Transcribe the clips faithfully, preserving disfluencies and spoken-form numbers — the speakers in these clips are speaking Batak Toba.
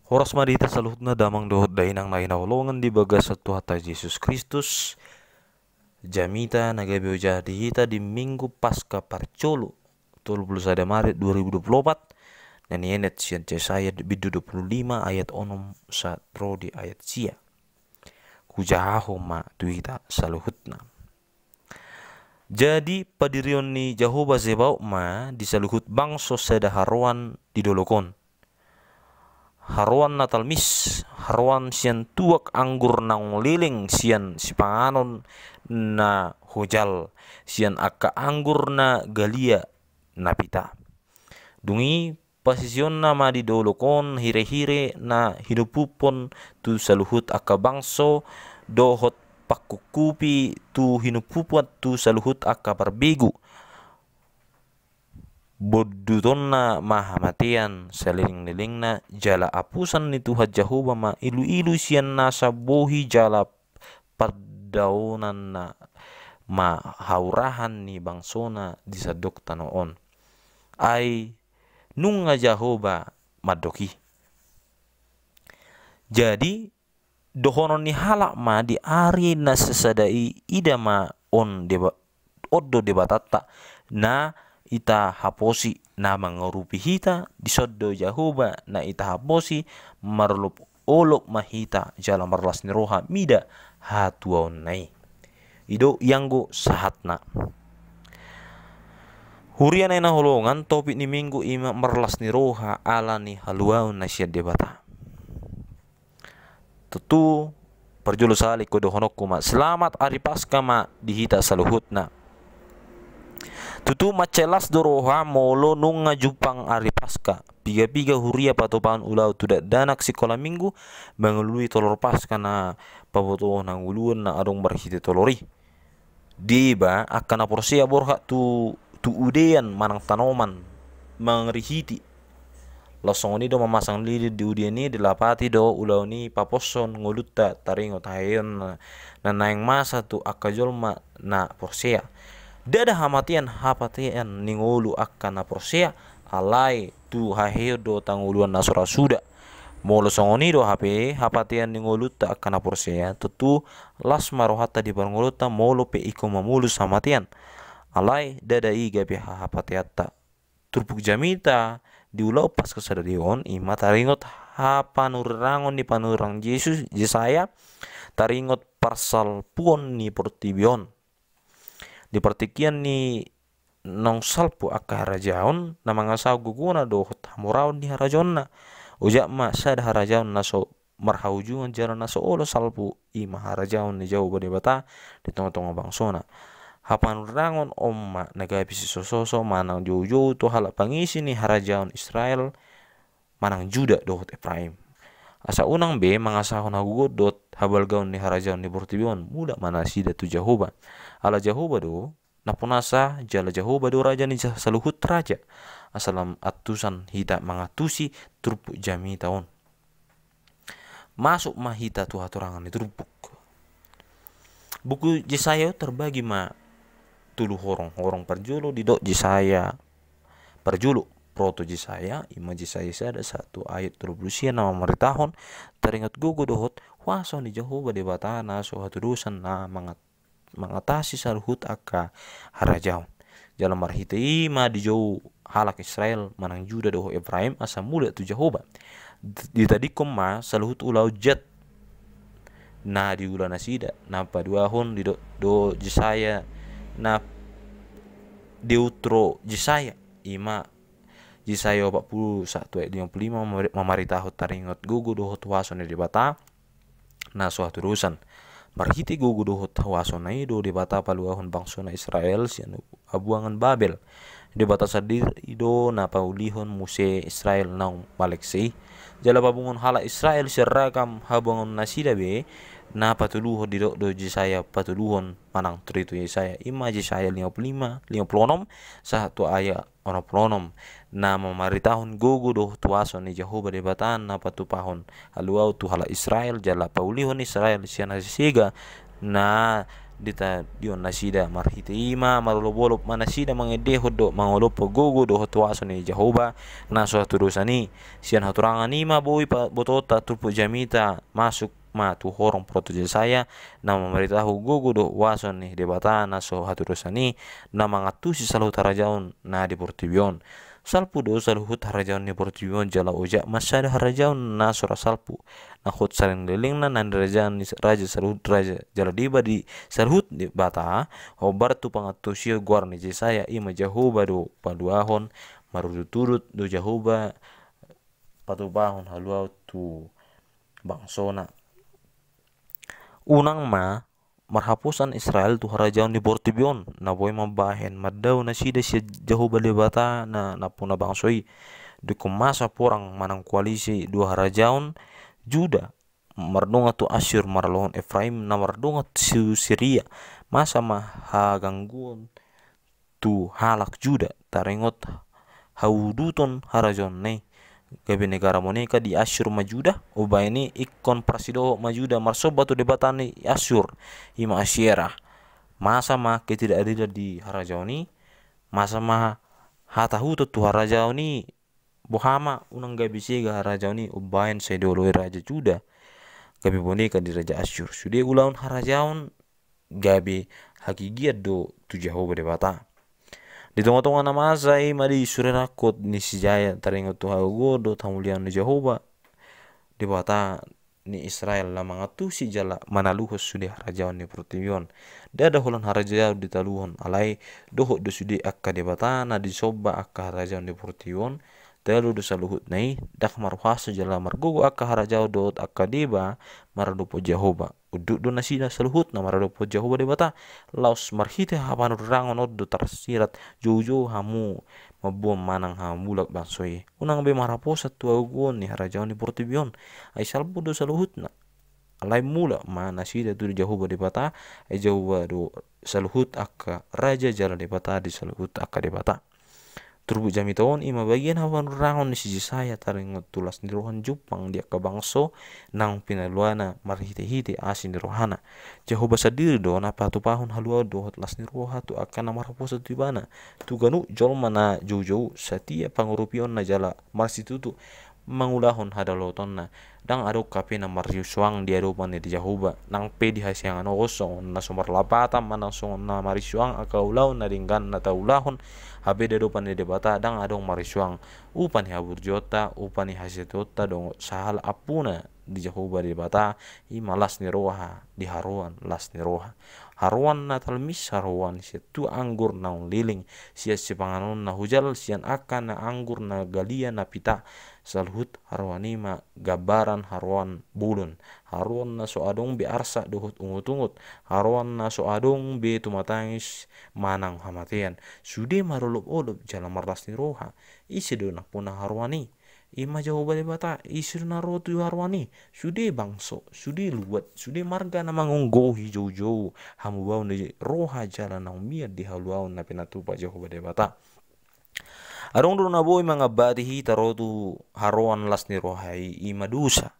Horas ma di hita saluhutna damang dohot dainang na hinaholongan di bagasan Tuhanta Jesus Kristus. Jamita na gabe ojahan di hita di Minggu Paska parjolo, tolu pulu sada Maret dua ribu dua pulu opat, na nienet sian Jesaya bindu dua pulu lima ayat onom sahat ro di ayat sia. Hujahahon ma tu hita saluhutna. Jadi padirion ni Jahowa Zebaot ma di saluhut bangso sada haroan di dolok on. Haroan na talmis, haroan sian tuak anggur naung leleng sian sipanganon na hojal, sian angka anggur na galia na pita. Dung i pasisionna ma di dolok on hirehire na hinumpuphon tu saluhut angka bangso, dohot pangkuphupi tu hinumpuphon tu saluhut angka parbegu. Bondutonna ma hamatean saleleng-lelengna, jala apusan ni Tuhan Jahowa ma ilu-ilu sian nasa bohi, jala pandaonanna ma haurahan ni bangsona di sandok tano on. Ai nunga Jahowa mandok i. Jadi dohonon ni halak ma di ari na sasada i, ida ma on Deba-, on do Debatanta na itahaposi, na mangurupi hita, dison do Jahowa na itahaposi, marolop-olop ma hita jala marlas ni roha mida hatuaonna i. I do ianggo sahatna. Huria na hinaholongan, topik ni Minggu i ma marlas ni roha ala ni haluaon na sian Debata. Tutu, parjolo sahali ingkon dohononku ma selamat ari Paska ma di hita saluhutna. Tutu, mansai las do roha molo nunga jumpang ari Paska. Piga-piga huria patupahon ulaon tu dakdanak sikola Minggu, mangalului tolor Paska na pabotohon hangoluan na adong marhite tolor i. Deba angka na porsea borhat tu, tu udean manang tanoman mangarihiti. Laos songon i do mamasang lilin di udean i, dilapati do ulaon i paposhon ngolunta taringot haheheon na, na naeng masa tu angka jolma na porsea. Ndada hamatean hapatean ni ngolu angka na porsea, alai tu haheheon do hangoluan na so ra suda. Molo songon i do hape hapatean ni ngolunta angka na porsea, tontu las ma rohanta di parngoluonta molo pe ingkon mamolus hamatean. Alai ndada i gabe hahapateanta. Turpuk jamita di ulaon Paska sadari on i ma taringot hapanurirangon ni panurirang Jesus, Jesaya, taringot parsalpuon ni portibi on. Di partingkian ni naung salpu angka harajaon, na mangasahon gogona dohot hamoraon ni harajaonna. Ojak ma sada harajaon na so marhaujungan jala na so olo salpu, i ma harajaon ni Jahowa Debata di tonga-tonga bangsona. Hapanurirangon on ma na gabe sisososo manang joujou tu halak pangisi ni harajaon Israel, manang Juda dohot Efraim. Asa unang be mangasahon hagogoon dohot habalgaon ni harajaon ni portibi on, mulak ma nasida tu Jahowa. Ala Jahowa do nampunasa, jala Jahowa do raja ni sa-, saluhut raja. Asa lam antusan hita mangantusi turpuk jamita on. Masuk ma hita tu hatorangan ni turpuk. Buku Jesaya on tarbagi ma tolu horong. Horong parjolo didok Jesaya parjolo, Proto Jesaya, i ma Jesaya sada sahat tu ayat tolu pulu sia, na mamaritahon taringot gogo dohot huaso ni Jahowa Debata na so hatudosan na mangat-, mangatasi saluhut angka harajaon. Jala marhite i ma dijou halak Israel manang Juda dohot Efraim asa mulak tu Jahowa. Ditadingkon ma saluhut ulaon jat na diula nasida. Na paduahon didok do Jesaya na Deutro Jesaya, i ma Jesaya opat pulu sahat tu ayat lima pulu lima, mamari-, mamaritahon taringot gogo dohot huaso ni Debata na so hatudosan. Marhite gogo dohot huasona i do Debata paluahon bangsona Israel sian habuangan Babel. Debata sandiri do na paulihon muse Israel naung malekse i. Jala papunguhon halak Israel sian ragam habuangan nasida be na patuluhon, didok do Jesaya patuluhon manang turito Jesaya, i ma Jesaya lima pulu lima, lima pulu onom sahat tu ayat onom pulu onom, na mamaritahon gogo dohot huaso ni Jahowa Debata na patupahon haluaon tu halak Israel jala paulihon Israel sian hasesega na ditadingkon nasida. Marhite i ma marolopolop ma nasida mangendehon dohot mangolophon gogo dohot huaso ni Jahowa na so hatudosan i. Sian hatorangan i ma boi botoonta turpuk jamita masuk ma tu horong proto Jesaya na mamaritahon gogo dohot huaso ni Debata na so hatudosan i, na mangantusi saluhut harajaon na di portibi on. Salpu do saluhut harajaon ni portibi on jala ojak ma sada harajaon na so ra salpu, na hot saleleng lelengna na niraja ni raja saluhut raja jala deba di saluhut Debata. Hombar tu pangantusion goar ni Jesaya, i ma Jahowa do paluahon, marudutudut do Jahowa patupahon haluaon tu bangsona. Unang ma marhaposan Israel tu harajaon ni portibi on, na boi mambahen mandao nasida sian Jahowa Debata na nampuna bangso i. Dungkon masa porang manang koalisi dua harajaon, Juda mardongan tu Assur maralohon Efraim na mardongan tu Siria, masa ma hagangguon tu halak Juda taringot hauduton harajaonna i. Gabe negara boneka di Assur ma Juda, umbahen i ingkon parsidohot ma Juda marsomba tu debata ni Assur, i ma Asyera. Masa ma ketidakadilan di harajaon i, masa ma hatahuton tu harajaon i. Boha ma unang gabe sega harajaon i umbahen sai dioloi raja Juda, gabe boneka di raja Assur. Sude ulaon harajaon gabe hagigian do tu Jahowa Debata. Di tongatonga na masa i ma di surirangkot ni si Jesaya taringot tu hagogoon dohot hamuliaon ni Jahowa Debata ni Israel na mangantusi jala manaluhon sude harajaon ni portibi on. Ndada holan harajaon ditaluhon, alai dohot do sude angka debata na disomba angka harajaon ni portibi on. Talu do saluhutna i, ndang marhuaso jala margogo angka harajaon dohot angka deba maradophon Jahowa. Unduk do nasida saluhutna maradophon Jahowa Debata. Laos marhite hapanurirangon on do tarsirat, joujou hamu mamboan manang hamulak bangso i. Unang be marhaposan tu hagogoon ni harajaon ni portibi on, ai salpu do saluhutna. Alai mulak ma nasida tu Jahowa Debata, ai Jahowa do saluhut angka raja jala Debata di saluhut angka debata. Turpuk jamita on i ma bagian hapanurirangon ni si Jesaya taringot tu las ni roha na jumpang di angka bangso naung pinaluana marhitehite asi ni rohana. Jahowa sandiri do na patupahon haluaon dohot las ni roha tu angka na marhaposan tu Ibana, tu ganup jolma na joujou, satia pangurupionna jala marsitutu mangulahon hadalotonna. Ndang adong hape na marisuang di adopan ni Jahowa, nang pe di hasiangan on songon na so marlapatan manang songon na marisuang angka ulaon na denggan na taulahon. Hape di adopan ni Debata ndang adong marisuang. Upa ni haburjuonta, upa ni hasatiaonta dohot sahala ampuna di Jahowa Debata, i ma las ni roha di haroan las ni roha. Haroan na talmis, haroan sian tuak anggur naung leleng, sian sipanganon na hujal, sian angka na anggur na galia na pita. Saluhut haroan i ma gambaran haroan bolon, haroan na so adong be arsak dohot ungutungut, haroan na so adong be tumatangis manang hamatean. Sude marolopolop jala marlas ni roha. Ise do nampuna haroan i? I ma Jahowa Debata. Ise do na ro tu haroan i? Sude bangso, sude luat, sude marga na manggohi joujou hamubaon ni roha jala naung mian di haluaon na pinatupa Jahowa Debata. Adong do na boi mangambati hita ro tu haroan las ni roha i, i ma dosa.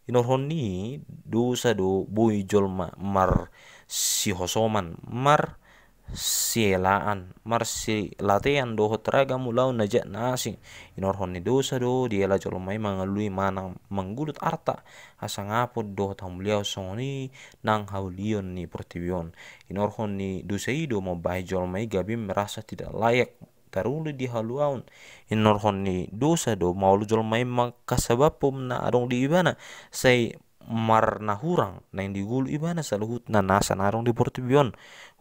Hinorhon ni dosa do boi jolma marsihosoman, marsielaan, marsilatean dohot ragam ulaon na jat na asing. Hinorhon ni dosa do diela jolma i mangalului manang manggulut arta, hasangapon dohot hamuliaon songon i nang haulion ni portibi on. Hinorhon ni dosa i do mambahen jolma i gabe merasa tidak layak taruli di haluaon. Hinorhon ni dosa do maol jolma i mangkasababhon na adong di ibana, sai marnahurang naeng digolu ibana saluhutna nasa na adong di portibi on.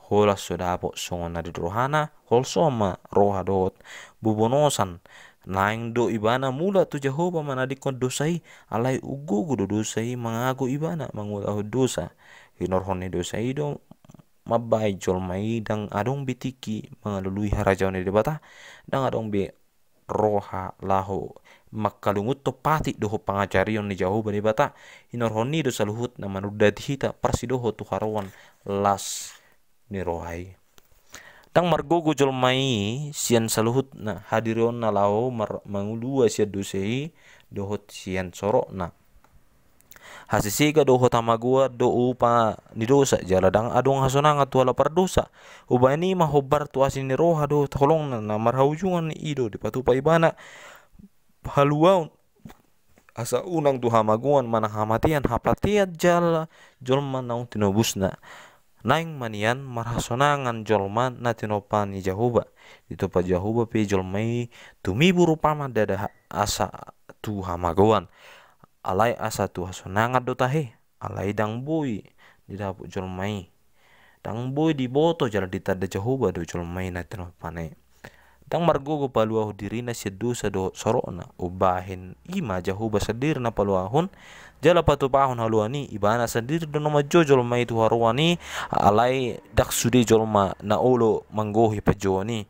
Holan so dapot songon na di rohana, holso ma roha dohot bubonosan. Naeng do ibana mulak tu Jahowa manadingkon dosa i, alai umgogo do dosa i mangago ibana mangulahon dosa. Hinorhon ni dosa i do mambahen jolma i ndang adong be tingki mangalului harajaon ni Debata, ndang adong be roha laho mangkalungunhon patik dohot pangajarion ni Jahowa Debata. Hinorhon ni do saluhutna manundati hita parsidohot tu haroan las ni roha i. Ndang margogo jolma i sian saluhutna hadirionna laho mar-, mangulua sian dosa i dohot sian sorokna. Hasesega dohot hamagoan do upa ni dosa, jala ndang adong hasonangan tu halak pardosa. Umbahen i ma hombar tu asi ni roha dohot holongna na marhaujungan i do dipatupa ibana haluaon, asa unang tu hamagoan manang hamatean, hapatean jala jolma naung tinobusna. Naeng ma nian marhasonangan jolma na tinompa ni Jahowa. Ditompa Jahowa pe jolma i tumibu rupana, ndada asa tu hamagoan, alai asa tu hasonangan do tahe. Alai ndang boi didapot jolma i. Ndang boi diboto jala ditanda Jahowa do jolma i na tinompana i. Ndang margogo paluahon dirina sian dosa dohot sorokna. Umbahen i ma Jahowa sandiri na paluahon jala patupahon haluaon i. Ibana sandiri do na manjou jolma i tu haroan i, alai ndang sude jolma na olo manggohi panjouon i.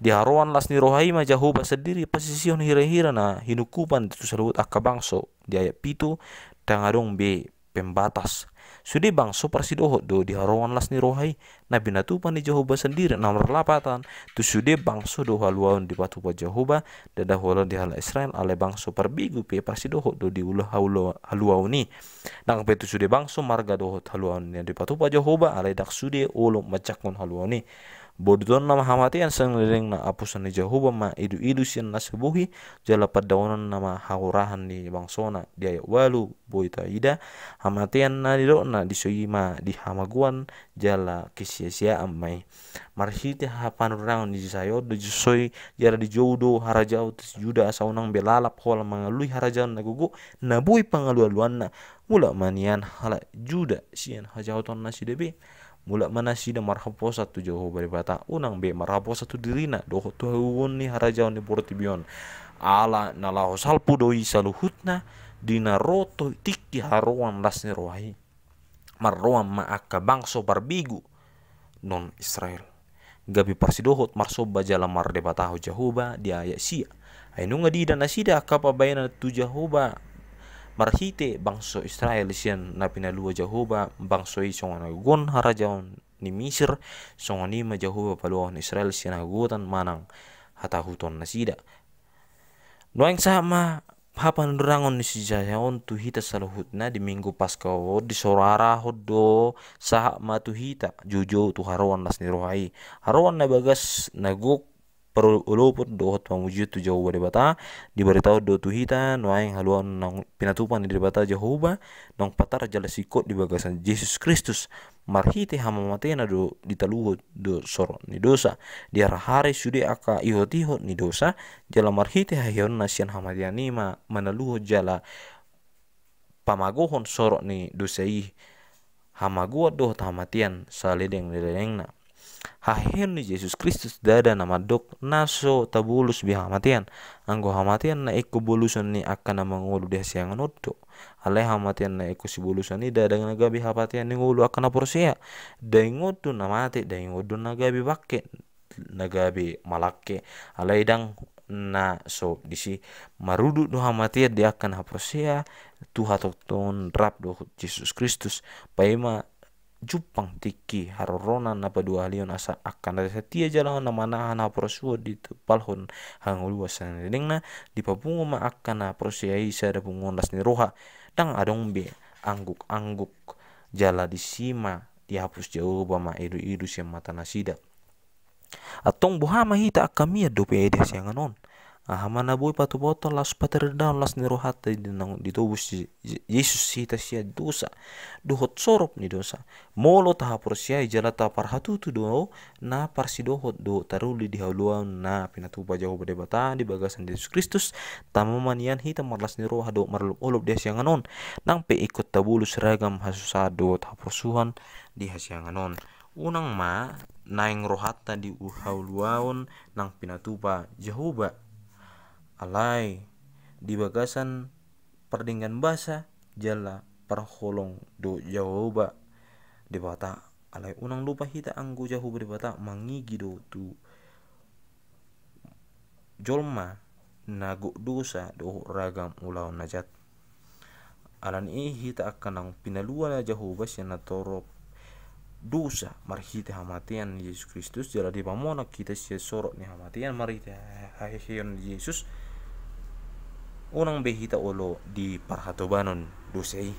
Di haroan las ni roha i ma Jahowa sandiri pasisihon hirahira na hinungkupan tu saluhut angka bangso. Di ayat pitu, ndang adong be pembatas. Sude bangso parsidohot do di haroan las ni roha i. Na pinatupa ni Jahowa sandiri na marlapatan tu sude bangso do haluaon dipatupa Jahowa, ndada holan di halak Israel, alai bangso parbegu pe parsidohot do di ula haula-, haluaon i. Nang pe tu sude bangso marga dohot haluaon na dipatupa Jahowa, alai ndang sude olo manjangkon haluaon i. Bodutonna ma hamatean sian lelengna, apusan ni Jahowa ma iluilu sian na so boi, jala pandaononna ma hagorahan ni bangsona. Di ayat ualu boi taida hamatean na nidokna, dison i ma di hamagoan jala kesiasiaan ma i. Marhite hapanurirangon ni Jesaya on do dison i jala dijou do harajaon tu Juda asa unang be lalap holan mangalului harajaon na gogo na boi pangalualuanna. Mulak ma nian halak Juda sian hajahaton nasida be. Mulak ma nasida marhaposan tu Jahowa Debata, unang be marhaposan tu dirina dohot tu hagogoon ni harajaon ni portibi on. Ala na laho salpu do i saluhutna di na ro tu tingki haroan las ni roha i. Marroan ma angka bangso parbegu, non Israel, gabe parsidohot marsomba jala mardebatahon Jahowa. Di ayat sia. Ai nunga diida nasida angka pambahenan tu Jahowa marhite bangso Israel sian na pinalua Jahowa bangso i, songon na gogoon harajaon ni Misir, songon i ma Jahowa paluahon Israel sian hagogotan manang hatahuton nasida. Nuaeng sahat ma hapanurirangon ni si Jesaya on tu hita saluhutna. Di Minggu Paskah on disorarahon do sahat ma tu hita joujou tu haroan las ni roha i. Haroan na bagas na gok parolopolopon dohot pamujion tu Jahowa Debata. Dibaritahon do tu hita nuaeng haluaon naung pinatupa ni Debata Jahowa naung patar jala singkop di bagasan Jesus Kristus. Marhite hamamatena do ditaluhon do sorok ni dosa. Diharahari sude angka ihotihot ni dosa, jala marhite haheheonna sian hamatean i ma manaluhon jala pamagohon sorok ni dosa i, hamagoan dohot hamatean saleleng ni lelengna. Haheheon ni Jesus Kristus ndada na mandok na so tabolus be hamatean. Anggo hamatean na ingkon boluson ni angka na mangolu di hasiangan on do. Alai hamatean na ingkon siboluson i ndada na gabe hapatean ni ngolu angka na porsea. Daging on do na mate, daging on do na gabe bangke, na gabe malangke. Alai ndang na so disi. Marudut do hamatean di angka na porsea tu hatongtongon rap dohot Jesus Kristus. Paima jumpang tingki haroroan na paduahalihon asa angka na satia jala na manahan haporsuon ditumpalhon hangoluan salelengna. Dipapungu ma angka na porsea i sada punguan las ni roha. Ndang adong be angguk-angguk jala disi ma dihapus Jahowa ma iluilu sian mata nasida. Antong boha ma hita angka mian dope di hasiangan on? Aha ma na boi patupaonta laos pataridahon las ni rohanta di naung ditobus Je-, Je-, Jesus hita sian dosa dohot sorop ni dosa? Molo tahaporseai jala taparhatutu do na parsidohot do taruli di haluaon na pinatupa Jahowa Debata di bagasan Jesus Kristus, tama ma nian hita marlas ni roha dohot marolopolop di hasiangan on. Nang pe ingkon tabolus ragam hasusaan dohot haporsuhon di hasiangan on, unang ma naeng rohanta di haluaon na pinatupa Jahowa. Alai di bagasan pardenggan basa jala parholong do Jahowa Debata. Alai unang lupa hita anggo Jahowa Debata mangigi do tu jolma na gok dosa dohot ragam ulaon na jat. Alani i hita angka naung pinalua Jahowa sian na torop dosa marhite hamatean ni Jesus Kristus, jala dipamonang hita sian sorok ni hamatean marhite ha-, haheheon ni Jesus. Unang be hita olo di parhatobanon dosa i.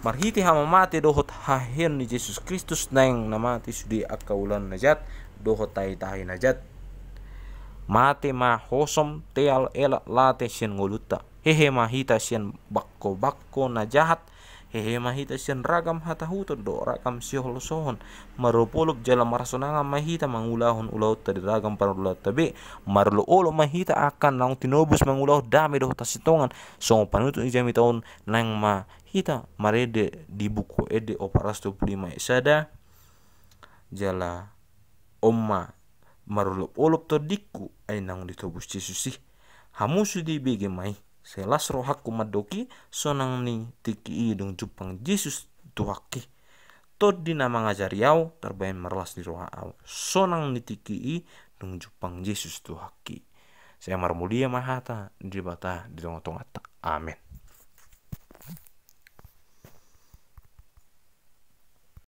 Marhite hamamate dohot haheheon ni Jesus Kristus naeng na mate sude angka ulaon na jat dohot tahi-tahi na jat. Mate ma hosom, teal, elak, late sian ngolunta. Hehe ma hita sian bangko-bangko na jahat. Hehe ma hita sian ragam hatahuton dohot ragam siolosohon. Marolop-olop jala marsonangan ma hita mangulahon ulaonta di ragam parulaonta be. Marolop-olop ma hita angka naung tinobus mangulahon dame dohot hasintongan songon panutup ni jamita on. Naeng ma hita marende di Buku Ende opat ratus dua pulu lima ayat sada. Jala on ma marolop-olop tondingku, ai naung ditobus Jesus i. Hamu sude bege ma i. Sai las rohangku mandok i, sonang ni tingki i dung jumpang Jesus Tuhanki. Tondi na mangajari au, tarbahen marlas ni roha au, sonang ni tingki i dung jumpang Jesus Tuhanki. Sai marmulia ma hata ni Debata di tonga-tonganta. Amen.